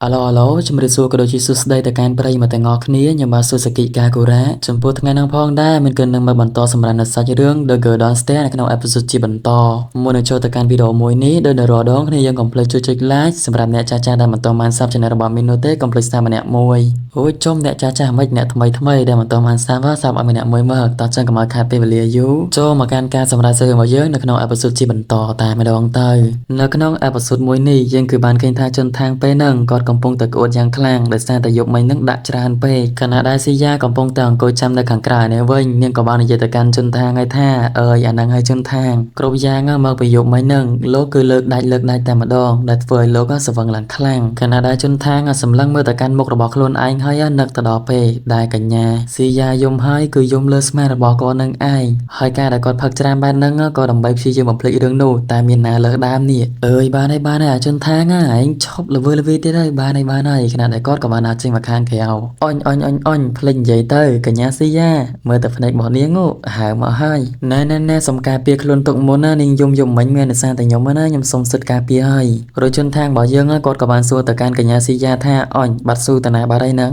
អាឡូអាឡូជំរាបសួរក៏ដូចជាសួស្តីទៅកាន់ប្រិយមិត្តទាំងអស់គ្នាខ្ញុំបាទស៊ូសាគីកាគូរ៉ាចំពោះថ្ងៃនេះផងដែរមានគឺនឹងមកបន្តសម្រាប់នៅសាច់រឿង The Girl Downstairs នៅក្នុង episode ជាបន្តមុននឹងចូលទៅកាន់វីដេអូមួយនេះដោយនៅរាល់ដងគ្នាយើងកុំភ្លេចជួយចុច like សម្រាប់អ្នកចាស់ៗដែលមិនទាន់បាន sub channel របស់មីននោះទេកុំភ្លេច sub ម្នាក់មួយអូយចំអ្នកចាស់ៗមិនអ្នកថ្មីថ្មីដែលមិនទាន់បាន sub sub ឲ្យម្នាក់មួយមកតោះចឹងកុំឲ្យខាតពេលវេលាយូរចូលមកកាន់ការសម្រាប់សាច់រឿងរបស់យើងនៅក្នុង episode ជាបន្តតែម្ដងទៅនៅក្នុង episode មួយនេះយើងគឺបានឃើញថាជនខាងពេលហ្នឹងគាត់កំពុងតែក្អួតយ៉ាងខ្លាំងដោយសារតែយប់មិញហ្នឹងដាក់ច្រើនពេកខណៈដែលស៊ីយ៉ាកំពុងតែអង្គុយចាំនៅខាងក្រៅនេះវិញនាងក៏បាននិយាយទៅកាន់ជនថាងហើយថាអើយអាហ្នឹងហើយជនថាងគ្រប់យ៉ាងមកពីយប់មិញហ្នឹងលោកគឺលើកដាច់លើកដាច់តែម្ដងដែលធ្វើឲ្យលោកស្វឹងឡើងខ្លាំងខណៈដែលជនថាងសម្លឹងមើលទៅកាន់មុខរបស់ខ្លួនឯងហើយនឹកទៅដល់ពេលដែលកញ្ញាស៊ីយ៉ាយំហើយគឺយំលើស្មារបស់គាត់នឹងឯងហើយការដែលគាត់ផឹកច្រើនបែបហ្នឹងក៏ដើម្បីព្យាយាមបំភ្លេចរឿងនោះតែមានណាលើសដើមនេះអើយបានហើយបានហើយអាជនថាងឯងឈប់ល្វើល្វីទៀតហើយបានហើយបានហើយខណៈដែលគាត់ក៏បានដើរចេញមកខាងក្រៅអញអញអញអញភ្លេចនិយាយទៅកញ្ញាស៊ីយ៉ាមើលតែភ្នែករបស់នាងហើមកហើយណែណែណែសុំការពារខ្លួនទុកមុនណានាងយំយំមិញមានដោយសារតែខ្ញុំណាខ្ញុំសុំសិទ្ធការពារហើយរួចជនខាងរបស់យើងគាត់ក៏បានសួរទៅកាន់កញ្ញាស៊ីយ៉ាថាអញបាត់ស៊ូតាណាបាត់ហើយហ្នឹ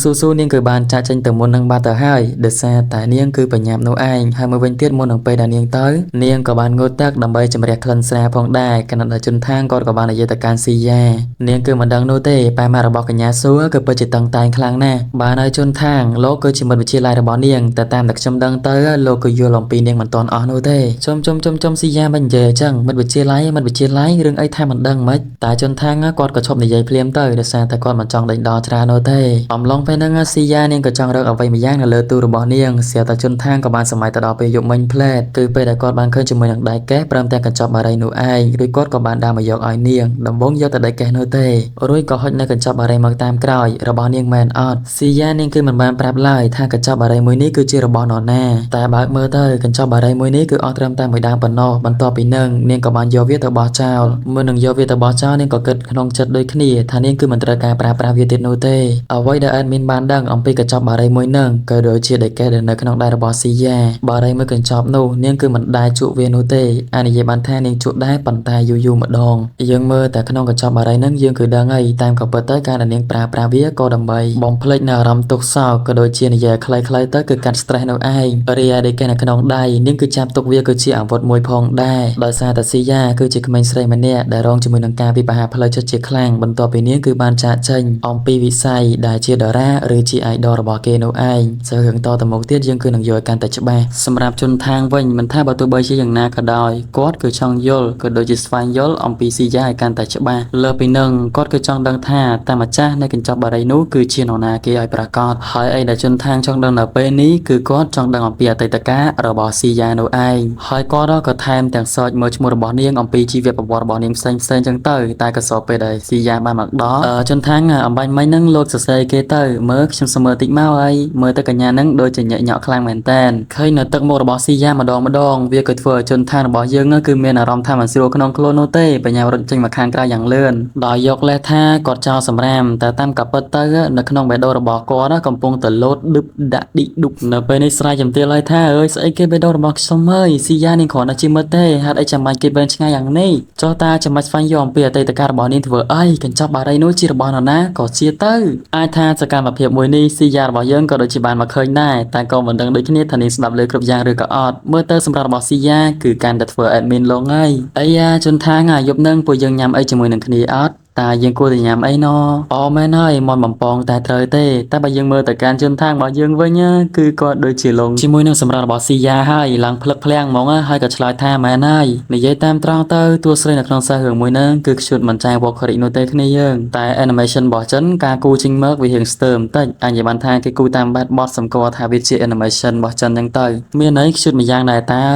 ងស៊ូស៊ូនាងគឺបានចាក់ចេញទៅមុននឹងបាត់ទៅហើយដោយសារតែនាងគឺបញ្ញាប់នោះឯងហើយមួយវិញទៀតមុននឹងពេលដែលនាងទៅនាងក៏បានងូតទឹកដើម្បីជម្រះក្លិនស្រាផងដែរខណៈដែលជនខាងគាត់ក៏បាននិយាយទៅកាន់ស៊ីយ៉ានាងគឺមិនដឹងនោះទេប៉ែម៉ារបស់កញ្ញាស៊ូគឺពិតជាតឹងតែងខ្លាំងណាស់បានហើយជនខាងលោកគឺជាមិត្តវិទ្យាល័យរបស់នាងតែតាមតែខ្ញុំដឹងទៅលោកគឺយល់អំពីនាងមិនទាន់អស់នោះទេជុំជុំជុំជុំស៊ីយ៉ាមិននិយាយអញ្ចឹងមិត្តវិទ្យាល័យមិត្តវិទ្យាល័យរឿងអីថាមិនដឹងមិនតែជនខាងគាត់ក៏ឈប់និយាយភ្លាមទៅដោយសារតែគាត់មិនចង់ដេញដោលច្រើននោះទេអំឡុងពេលហ្នឹងស៊ីយ៉ានាងក៏ចង់រកអ្វីម្យ៉ាងនៅលើទូរបស់នាងស្រាប់តែជនខាងក៏បានសម័យទៅដល់ពេលយប់មិញផ្លែតគឺពេលដែលគាត់បានឃើញជាមួយនឹងដៃកេះព្រមទាំងកញ្ចប់បារីនោះឯងរួចគាត់ក៏បានដើរមកយកឲ្យនាងដំបូងយកតែដៃកេះនោះទេរួចក៏ហុចនៅកញ្ចប់បារីមកតាមក្រោយរបស់នាងមែនអត់ស៊ីយ៉ានាងគឺមិនបានប្រាប់ឡើយថាកញ្ចប់បារីមួយនេះគឺជារបស់នរណាតែបើកមើលទៅកញ្ចប់បារីមួយនេះគឺអស់ត្រឹមតែមួយដើមប៉ុណ្ណោះបន្ទាប់ពីនឹងនាងក៏បានយកវាទៅបោះចោលមុននឹងយកវាទៅបោះចោលនាងក៏គិតក្នុងចិត្តដូចគ្នាថានាងគឺមិនត្រូវការប្រើប្រាស់វាទៀតនោះទេអ្វីដែល admin បានដឹងអំពីកញ្ចប់បារីមួយនឹងក៏ដូចជាដែកកេះដែលនៅក្នុងដៃរបស់ស៊ីយ៉ាបារីមួយកញ្ចប់នោះនាងគឺមិនដែលជក់វានោះទេអាចនិយាយបានថានាងជក់ដែរប៉ុន្តែយូរយូរម្ដងយើងមើលតែក្នុងកញ្ចប់បារីនឹងយើងគឺដឹងហើយតាមក៏ពិតទៅការដែលនាងប្រើប្រាស់វាក៏ដើម្បីបំភ្លេចនៅអារម្មណ៍ទុក្ខសោកក៏ដូចជានិយាយខ្លីៗទៅគឺកាត់ stress នោះឯងរីឯដែកកេះនៅក្នុងដៃនាងគឺចាប់ទុកវាគឺជាអាវុធមួយផងដែរដោយសារតែស៊ីយ៉ាគឺជាក្មេងស្រីម្នាក់ដែលរងជាមួយនឹងការវិបាកផ្លូវចិត្តជាខ្លាំងបន្ទាប់ពីនាងគឺបានចាកចេញអំពីវិស័យដែលជាតារាឬជា idol របស់គេនោះឯងសើរឿងតទៅមុខទៀតយើងគឺនឹងយល់កាន់តែច្បាស់សម្រាប់ជនខាងវិញមិនថាបើទោះបីជាយ៉ាងណាក៏ដោយគាត់គឺចង់យល់ក៏ដូចជាស្វែងយល់អំពីស៊ីយ៉ាឲ្យកាន់តែច្បាស់លើពីនឹងគាត់គឺចង់ដឹងថាតាមម្ចាស់នៃកញ្ចប់បារីនោះគឺជានរណាគេឲ្យប្រាកដហើយអីដែលជនខាងចង់ដឹងនៅពេលនេះគឺគាត់ចង់ដឹងអំពីអតីតកាលរបស់ស៊ីយ៉ានោះឯងហើយគាត់ក៏ថែមទាំងសើចមើលឈ្មោះរបស់នាងអំពីជីវប្រវត្តិរបស់នាងផ្សេងផ្សេងចឹងទៅតែក៏សពេលដែលស៊ីយ៉ាបានមកដល់ជនខាងអំបញ្ញមិញហ្នឹងលោកសរសេរគេទៅមើលខ្ញុំសុំមើលតិចមកហើយមើលទៅកញ្ញាហ្នឹងដូចជាញាក់ញក់ខ្លាំងមែនតើឃើញនៅទឹកមុខរបស់ស៊ីយ៉ាម្ដងម្ដងវាក៏ធ្វើឲ្យជនខាងរបស់យើងគឺមានអារម្មណ៍ថាមិនស្រួលក្នុងខ្លួននោះទេបញ្ញារត់ចេញមកខាងក្រៅយ៉ាងលឿនដោយយកលេសថាគាត់ចោលសម្រាមតែតាមក៏ពិតទៅនៅក្នុងបេះដូងរបស់គាត់កំពុងតែលោតឌឹបដាក់ឌីឌុបនៅពេលនេះស្រែកជំទាវហើយថាអើយស្អីគេបេះដូងរបស់ខ្ញុំអើយស៊ីយ៉ានេះគ្រាន់តែជាមិត្តទេហេតុអីចាំបាច់គេវែងឆ្ងាយយ៉ាងនេះចុះតាចាំបាច់ស្វែងយល់អំពីអតីតកាលរបស់នាងធ្វើអីកញ្ចប់បារីនោះជារបស់នរណាក៏ជាទៅអាចថាសកម្មភាពមួយនេះស៊ីយ៉ារបស់យើងក៏ដូចជាបានមកឃើញដែរតែក៏មិនដឹងដូចគ្នាថានាងស្ដាប់លើគ្រប់យ៉ាងឬក៏អត់មើលទៅសម្រាប់របស់ស៊ីយ៉ាគឺកាន់តែធ្វើ admin លងហើយអាយ៉ាជនថាងអាយប់នឹងពួកយើងញ៉ាំអីជាមួយនឹងគ្នាអត់តើយើងគួរតែញ៉ាំអីណអូមែនហើយមន់បំពងតែត្រូវទេតែបើយើងមើលទៅកាន់ជនខាងរបស់យើងវិញគឺគាត់ដូចជាលងជាមួយនឹងសម្រាប់របស់ស៊ីយ៉ាហើយឡើងភ្លឹកភ្លាំងហ្មងហើយក៏ឆ្លើយថាមែនហើយនិយាយតាមត្រង់ទៅតួស្រីនៅក្នុងខ្សែរឿងមួយហ្នឹងគឺខ្ជុតមិនចាញ់វ៉ូខរិកនោះទេគ្នាយើងតែ animation របស់ចិនការគូចេញមកវារៀងស្ទើរបន្តិចអាចនិយាយបានថាគេគូតាមបែបបទសម្គាល់ថាវាជា animation របស់ចិនចឹងទៅមានន័យខ្ជុតម្យ៉ាងដែរតើ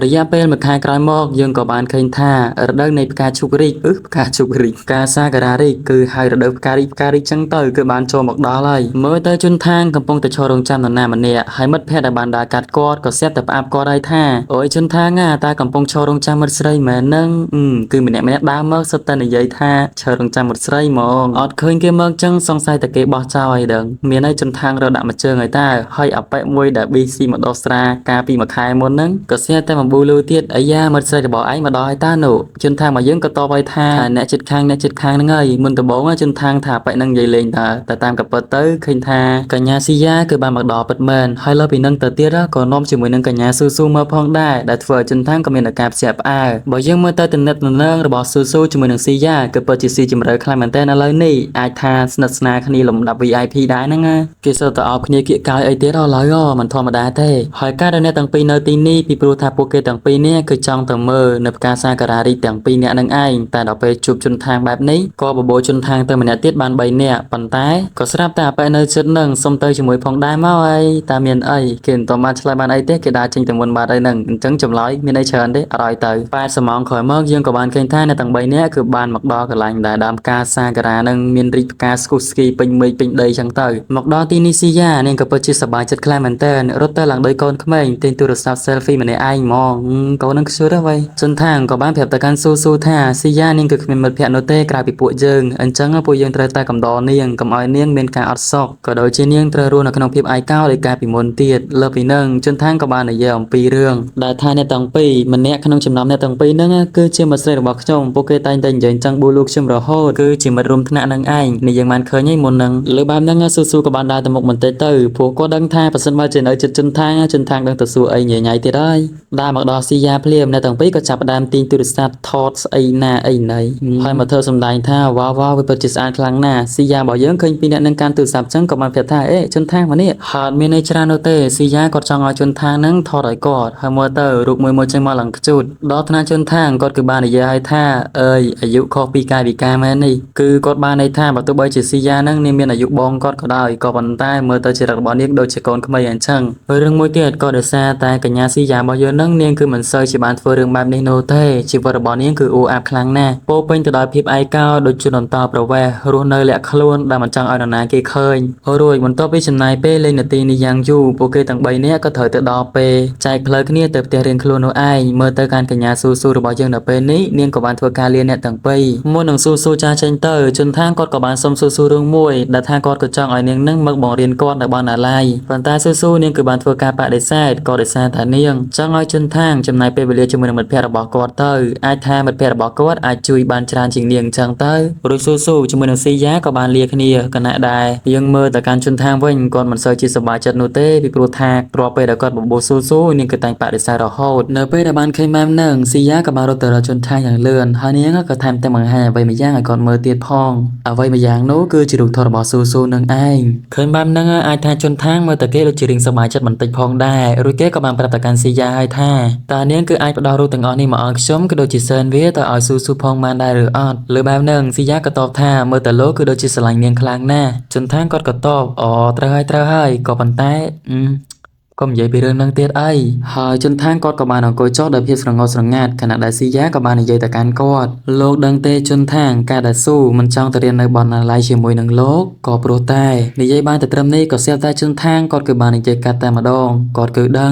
រយៈពេលមួយខែក្រោយមកយើងក៏បានឃើញថារដូវនៃផ្កាឈូករីកផ្កាឈូករីកផ្កាសាការ៉ារីកគឺហៅរដូវផ្ការីកផ្ការីកចឹងទៅគឺបានចូលមកដល់ហើយមើលទៅជនខាងកំពុងតែឈររងចាំនរណាម្នាក់ហើយមិត្តភ័ក្តិដែលបានដើរកាត់គាត់ក៏ស្រាប់តែផ្អាប់គាត់ហើយថាអូយជនខាងណាតើកំពុងឈររងចាំមិត្តស្រីមែននឹងគឺម្នាក់ម្នាក់ដើរមកសុទ្ធតែនិយាយថាឈររងចាំមិត្តស្រីហ្មងអត់ឃើញគេមកចឹងសង្ស័យតែគេបោះចោលហើយដឹងមានហើយជនខាងរកដាក់មួយជើងហើយតើហើយអប៉ិមួយដែល BC មកដោះស្រាកាលពីមួយខែមុនហ្នឹងក៏ស្រាប់តែមកប៊ូលូទៀតអាយ៉ាមិត្តស្រីរបស់ឯងមកដល់ហើយតើនោះជនខាងមកយើងក៏តបឲ្យថាអ្នកចិត្តខាងអ្នកចិត្តខាង ងហ្នឹងហើយមុនដំបូងជុនថាងថាប៉ែនឹងនិយាយលេងតើតែតាមកពិតទៅឃើញថាកញ្ញាស៊ីយ៉ាគឺបានមកដល់ពិតមែនហើយលើពីនឹងទៅទៀតក៏នាំជាមួយនឹងកញ្ញាស៊ូស៊ូមកផងដែរដែលធ្វើឲ្យជុនថាងក៏មានឱកាសភ្ញាក់ផ្អើលបើយើងមើលទៅទំនាក់ទំនងរបស់ស៊ូស៊ូជាមួយនឹងស៊ីយ៉ាគឺពិតជាស៊ីជម្រៅខ្លាំងមែនទែនឥឡូវនេះអាចថាស្និទ្ធស្នាលគ្នាលំដាប់ VIP ដែរហ្នឹងណាគេសើទៅអោបគ្នាគៀកកាយអីទៀតឥឡូវមិនធម្មតាទេហើយការដែលអ្នកទាំងពីរនៅទីនេះពីព្រោះថាពួកគេទាំងពីរនេះគឺចង់ទៅមើលនៅផ្កាសាការ៉ារីទាំងពីរនាក់នឹងឯងតែដល់ពេលជួបជុនថាងបែបនេះក៏បបោជុនថាងទៅម្នាក់ទៀតបាន3នាក់ប៉ុន្តែក៏ស្រាប់តែអាប៉ែនៅជិតនឹងសុំទៅជាមួយផងដែរមកអីតាមានអីគេមិនតបានឆ្លើយបានអីទេគេដើរចេញទៅមុនបាត់អីហ្នឹងអញ្ចឹងចម្លើយមានអីច្រើនទេអត់ឲ្យទៅ80ម៉ោងក្រោយមកយើងក៏បានឃើញថាអ្នកទាំង3នាក់គឺបានមកដល់កន្លែងដែលដើមផ្កាសាការ៉ានឹងមានរីកផ្កាស្គុះស្គីពេញមេឃពេញដីចឹងទៅមកដល់ទីនេះស៊ីយ៉ានាងក៏ពិតជាសប្បាយចិត្តខ្លាំងមែនតើរត់ទៅឡើងដោយកូនក្មេងទិញទូរស័ព្ទ selfie ម្នាក់ឯងហ្មងកូននឹងខ្ជិលហ៎វ៉ៃជុនថាងក៏បានប្រាប់ទៅកាន់ស៊ូស៊ូថាស៊ីយ៉ានាងគឺគ្មានមិត្តភក្តិនោះទេក្រៅពីពួកយើងអញ្ចឹងពួកយើងត្រូវតែកំដរនាងកុំឲ្យនាងមានការអត់សុខក៏ដូចជានាងត្រូវរស់នៅក្នុងភាពឯកោដោយការពីមុនទៀតលើពីនឹងជុនថាងក៏បាននិយាយអំពីរឿងដែលថាអ្នកទាំងពីរម្នាក់ក្នុងចំណោមអ្នកទាំងពីរហ្នឹងគឺជាមិត្តស្រីរបស់ខ្ញុំពួកគេតែងតែនិយាយអញ្ចឹងប៊ូលូខ្ញុំរហូតគឺជាមិត្តរួមថ្នាក់នឹងឯងនេះយើងបានឃើញឯមុននឹងលើបែបហ្នឹងស៊ូស៊ូក៏បានដើរទៅមុខបន្តិចទៅព្រោះគាត់ដឹងថាប្រសិនបើជានៅជិតជុនថាងជុនថាងដឹងទៅសួរអីញ៉ៃញ៉ៃទៀតហើយដើរមកដល់ស៊ីយ៉ាភ្លាមអ្នកទាំងពីរក៏ចាប់ផ្ដើមទាញទូរស័ព្ទថតស្អីណាអីណីហើយមកធ្វើសម្ដែងថាវ៉ាវ៉ាវាពិតជាស្អាតខ្លាំងណាស់ស៊ីយ៉ារបស់យើងឃើញពីអ្នកនឹងកាន់ទូរស័ព្ទចឹងក៏បានប្រាប់ថាអេជុនថាងមកនេះហើយមានន័យច្រើននោះទេស៊ីយ៉ាគាត់ចង់ឲ្យជុនថាងនឹងថតឲ្យគាត់ហើយមើលទៅរូបមួយមួយចេញមកឡើងខ្ជូតដល់ថ្នាក់ជុនថាងគាត់គឺបាននិយាយឲ្យថាអើយអាយុខុសពីកាយវិការមែននេះគឺគាត់បានន័យថាបើទោះបីជាស៊ីយ៉ានឹងនាងមានអាយុបងគាត់ក៏ដោយក៏ប៉ុន្តែមើលទៅចរិតរបស់នាងដូចជាកូនក្មេងអញ្ចឹងរឿងមួយទៀតក៏ដោយសារតែកញ្ញាស៊ីយ៉ារបស់យើងនឹងនាងគឺមិនសូវជាបានធ្វើរឿងបែបនេះនោះទេជីវិតរបស់នាងគឺអួអាប់ខ្លាំងណាស់ពោពេញទៅដោយភាពឯកោដូចជនអន្តោប្រវេសន៍រស់នៅលាក់ខ្លួនដែលមិនចង់ឲ្យនរណាគេឃើញរួចបន្ទាប់ពីចំណាយពេលលេងនាទីនេះយ៉ាងយូរពួកគេទាំង3នាក់ក៏ត្រូវទៅដល់ពេលចែកផ្លូវគ្នាទៅផ្ទះរៀងខ្លួននោះឯងមើលទៅកាន់កញ្ញាស៊ូស៊ូរបស់យើងនៅពេលនេះនាងក៏បានធ្វើការលាអ្នកទាំងពីរមុននឹងស៊ូស៊ូចាចេញទៅជុនថាងគាត់ក៏បានសុំស៊ូស៊ូរឿងមួយដែលថាគាត់ក៏ចង់ឲ្យនាងនឹងមកបង្រៀនគាត់នៅបណ្ណាល័យប៉ុន្តែស៊ូស៊ូនាងគឺបានធ្វើការបដិសេធក៏ដោយសារថានាងចង់ឲ្យជុនថាងចំណាយពេលវេលាជាមួយនឹងមិត្តភ័ក្តិរបស់គាត់ទៅអាចថាមិត្តភ័ក្តិរបស់គាត់អាចជួយបានច្រើនជាងនាងអញ្ចឹងទៅរួចស៊ូស៊ូជាមួយនឹងស៊ីយ៉ាក៏បានលាគ្នាខណៈដែលយើងមើលទៅកាន់ជុនថាងវិញគាត់មិនសូវជាសប្បាយចិត្តនោះទេពីព្រោះថារាល់ពេលដែលគាត់បបួលស៊ូស៊ូនាងគឺតែងបដិសេធរហូតនៅពេលដែលបានឃើញម៉ែមនឹងស៊ីយ៉ាក៏បានរត់ទៅរកជុនថាងយ៉ាងលឿនហើយនាងក៏ថែមទាំងបង្ហាញអ្វីមួយយ៉ាងឲ្យគាត់មើលទៀតផងអ្វីមួយយ៉ាងនោះគឺជារូបថតរបស់ស៊ូស៊ូនឹងឯងឃើញបែបហ្នឹងអាចថាជុនថាងមើលទៅគេដូចជារៀងសប្បាយចិត្តបន្តិចផងដែររួចគេក៏បានប្រាប់ទៅកាន់ស៊ីយ៉ាឲ្យថាតើនាងគឺអាចផ្ដល់រូបទាំងអស់នេះមកឲ្យខ្ញុំក៏ដូចជាសែនវាទៅឲ្យស៊ូស៊ូផងបានដែរឬអត់លើបែបហ្នឹងស៊ីយ៉ាក៏តបថាមើលទៅលោកគឺដូចជាស្រឡាញ់នាងខ្លាំងណាស់ជុនថាងគាត់ក៏តបអូត្រូវហើយត្រូវហើយក៏ប៉ុន្តែកុំនិយាយពីរឿងនឹងទៀតអីហើយជុនថាងគាត់ក៏បានអង្គុយចុះដោយភាពស្រងោចស្រងាត់ខណៈដែលស៊ីយ៉ាក៏បាននិយាយទៅកាន់គាត់លោកដឹងទេជុនថាងការដែលស៊ូមិនចង់ទៅរៀននៅបណ្ណាល័យជាមួយនឹងលោកក៏ព្រោះតែនិយាយបានតែត្រឹមនេះក៏ស្រាប់តែជុនថាងគាត់គឺបាននិយាយកាត់តែម្ដងគាត់គឺដឹ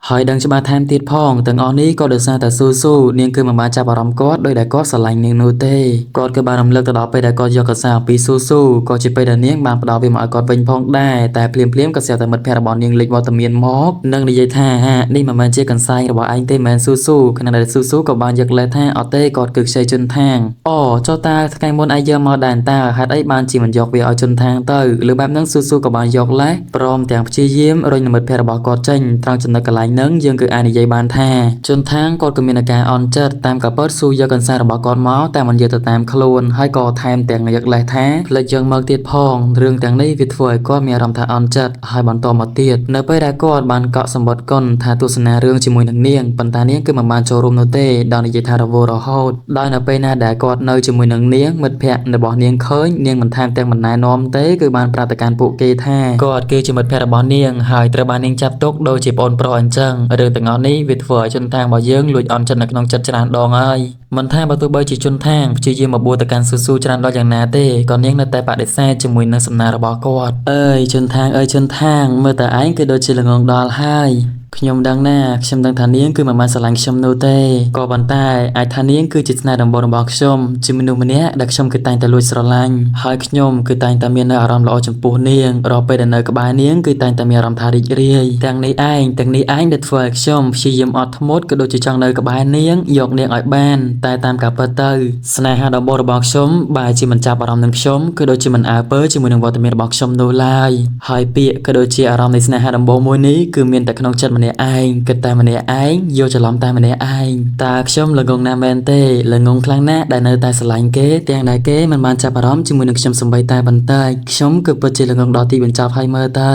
ងហើយដឹងច្បាស់ថែមទៀតផងទាំងអស់នេះក៏ដោយសារតែស៊ូស៊ូនាងគឺមិនបានចាប់អារម្មណ៍គាត់ដោយដែលគាត់ស្រឡាញ់នាងនោះទេគាត់គឺបានរំលឹកទៅដល់ពេលដែលគាត់យកកសាអំពីស៊ូស៊ូក៏ជាពេលដែលនាងបានផ្ដល់វាមកឲ្យគាត់វិញផងដែរតែភ្លាមៗក៏ស្រាប់តែមិត្តភក្តិរបស់នាងលេចវត្តមានមកនិងនិយាយថាហានេះមិនមែនជាកន្សែងរបស់ឯងទេមែនស៊ូស៊ូខណៈដែលស៊ូស៊ូក៏បានយកលេសថាអត់ទេគាត់គឺខ្ចីជុនថាងអូចុះតើថ្ងៃមុនឯងយកមកដែរតើហេតុអីបានជាមិនយកវាឲ្យជុនថាងទៅឬបែបហ្នឹងស៊ូស៊ូក៏បានយកលេសព្រមទាំងព្យាយាមរុញមិត្តភក្តិរបស់គាត់ចេញត្រង់ចំណុចកន្លែងនឹងយើងគឺអាចនិយាយបានថាជុនថាងគាត់ក៏មានអាការអន់ចិត្តតាមក៏ពិតស៊ូយកកន្សែងរបស់គាត់មកតែមិនយកទៅតាមខ្លួនហើយក៏ថែមទាំងយកលេសថាផ្លេចយើងមកទៀតផងរឿងទាំងនេះវាធ្វើឲ្យគាត់មានអារម្មណ៍ថាអន់ចិត្តហើយបន្តមកទៀតនៅពេលដែលគាត់បានកក់សម្បត្តិកុនថាទស្សនារឿងជាមួយនឹងនាងប៉ុន្តែនាងគឺមិនបានចូលរួមនោះទេដោយនិយាយថារវល់រហូតដោយនៅពេលណាដែលគាត់នៅជាមួយនឹងនាងមិត្តភក្តិរបស់នាងឃើញនាងមិនថែមទាំងមិនណែនាំទេគឺបានប្រាប់ទៅកាន់ពួកគេថាគាត់គឺជាមិត្តភក្តិរបស់នាងហើយត្រូវបាននាងចាប់ទុកដូចជាប្អូនប្រុសអញ្ចឹងរឿងទាំងអស់នេះវាធ្វើឲ្យជុនថាងរបស់យើងលួចអន់ចិត្តនៅក្នុងចិត្តច្រើនដងហើយមិនថាបើទោះបីជាជុនថាងព្យាយាមមកបួលទៅកាន់ស៊ូស៊ូច្រើនដល់យ៉ាងណាទេក៏នាងនៅតែបដិសេធជាមួយនឹងសំណើរបស់គាត់អើយជុនថាងអើយជុនថាងមើលតែឯងគឺដូចជាល្ងងដល់ហើយ ខ្ញុំដឹងណាខ្ញុំដឹងថានាងគឺមិនបានស្រឡាញ់ខ្ញុំនោះទេក៏ប៉ុន្តែអាចថានាងគឺជាស្នេហ៍ដំបូងរបស់ខ្ញុំជាមនុស្សម្នាក់ដែលខ្ញុំគឺតែងតែលួចស្រឡាញ់ហើយខ្ញុំគឺតែងតែមាននៅអារម្មណ៍ល្អចំពោះនាងរាល់ពេលដែលនៅក្បែរនាងគឺតែងតែមានអារម្មណ៍ថារីករាយទាំងនេះឯងទាំងនេះឯងដែលធ្វើឲ្យខ្ញុំព្យាយាមអត់ធ្មត់ក៏ដូចជាចង់នៅក្បែរនាងយកនាងឲ្យបានតែតាមការពិតទៅស្នេហាដំបូងរបស់ខ្ញុំបែរជាមិនចាប់អារម្មណ៍នឹងខ្ញុំក៏ដូចជាមិនអើពើជាមួយនឹងវត្តមានរបស់ខ្ញុំនោះឡើយហើយពាក្យក៏ដូចជាអារម្មណ៍នៃស្នេហាដំបូងមួយនេះគឺមានតែក្នុងចិត្តម្នាក់ឯងគិតតែម្នាក់ឯងយកច្រឡំតែម្នាក់ឯងតើខ្ញុំល្ងងណាស់មែនទេល្ងងខ្លាំងណាស់ដែលនៅតែស្រឡាញ់គេទាំងដែលគេមិនបានចាប់អារម្មណ៍ជាមួយនឹងខ្ញុំសំបីតែបន្តិចខ្ញុំគឺពិតជាល្ងងដល់ទីបញ្ចប់ហើយមើលទៅ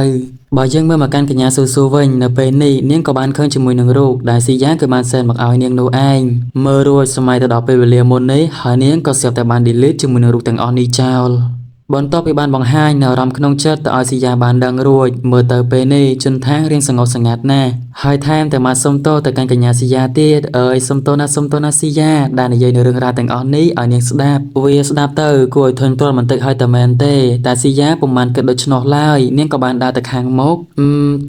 បើយើងមើលមកកាន់កញ្ញាស៊ូស៊ូវិញនៅពេលនេះនាងក៏បានឃើញជាមួយនឹងរូបដែលស៊ីយ៉ាគឺបាន send មកឲ្យនាងនោះឯងមើលរួចសម័យទៅដល់ពេលវេលាមុននេះហើយនាងក៏ស្រាប់តែបាន delete ជាមួយនឹងរូបទាំងអស់នេះចោលបន្ទាប់ពីបានបង្ហាញនៅអារម្មណ៍ក្នុងចិត្តទៅឲ្យស៊ីយ៉ាបានដឹងរួចមើលទៅពេលនេះជន់ថាងរៀងសងត់សងាត់ណាស់ហើយថែមតែមកសុំទោសទៅកាន់កញ្ញាស៊ីយ៉ាទៀតអើយសុំទោសណាសុំទោសណាស៊ីយ៉ាដែលនិយាយនៅរឿងរ៉ាវទាំងអស់នេះឲ្យនាងស្ដាប់វាស្ដាប់ទៅគួរឲ្យធុញទ្រាន់បន្តិចហើយតែមែនទេតែស៊ីយ៉ាពុំបានគិតដូច្នោះឡើយនាងក៏បានដើរទៅខាងមុខ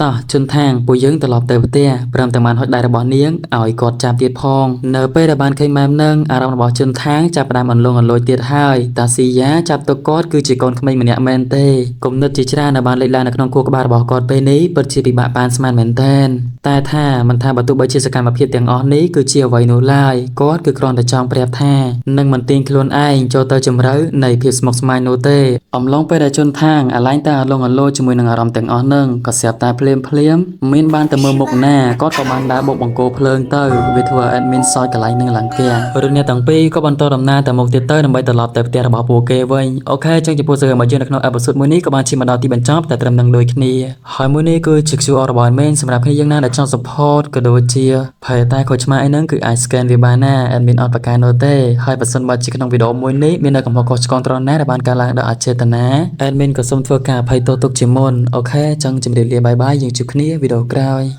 តោះជន់ថាងពួកយើងត្រឡប់ទៅផ្ទះព្រមទាំងបានហុចដៃរបស់នាងឲ្យគាត់ចាប់ទៀតផងនៅពេលដែលបានឃើញម៉ែមនឹងអារម្មណ៍របស់ជន់ថាងចាប់ផ្ដើមអន្លងអន្លួចទៀតហើយតាស៊ីយ៉ាចាប់ទុកគាត់គឺជាកូនក្មេងម្នាក់មែនទេគំនិតជាច្រើនដែលបានលេចឡើងនៅក្នុងខួរក្បាលរបស់គាត់ពេលនេះពិតជាពិបាកប៉ានស្មានមែនទែនតែថាមិនថាបើទោះបីជាសកម្មភាពទាំងអស់នេះគឺជាអ្វីនោះឡើយគាត់គឺគ្រាន់តែចង់ប្រាប់ថានឹងមិនទាញខ្លួនឯងចូលទៅជម្រៅនៃភាពស្មុគស្មាញនោះទេអំឡុងពេលដែលជន់ថាងអាឡែងតែអលងអលោជាមួយនឹងអារម្មណ៍ទាំងអស់នឹងក៏ស្រាប់តែភ្លាមភ្លាមមានបានតែមើលមុខណាគាត់ក៏បានដើរបុកបង្គោលភ្លើងទៅវាធ្វើឲ្យ admin សើចកន្លែងនឹងឡើងផ្ទះរឿងអ្នកទាំងពីរក៏បន្តដំណើរទៅមុខទៀតទៅដើម្បីត្រឡប់ទៅផ្ទះរបស់ពួកគេវិញ OK ចឹងចំពោះរឿងរបស់យើងនៅក្នុង episode មួយនេះក៏បានឈានមកដល់ទីបញ្ចប់តែត្រឹមនឹងដូចគ្នាហើយមួយនេះគឺជា QR របស់ admin សម្រាប់គ្នាយើងណាដែលចង់ support ក៏ដូចជាភ័យតែខូចឆ្មាអីហ្នឹងគឺអាច scan វាបានណា admin អត់ប្រកាន់នោះទេហើយបើសិនបើជាក្នុងវីដេអូមួយនេះមាននៅកំហុសខុសឆ្គងត្រង់ណាដែលបានកើតឡើងដោយអចេតនា admin ក៏សូមធ្វើការអភ័យទោសទុកជាមុន OK ចឹងជម្រាបលា bye bye យើងជួបគ្នាវីដេអូក្រោយ។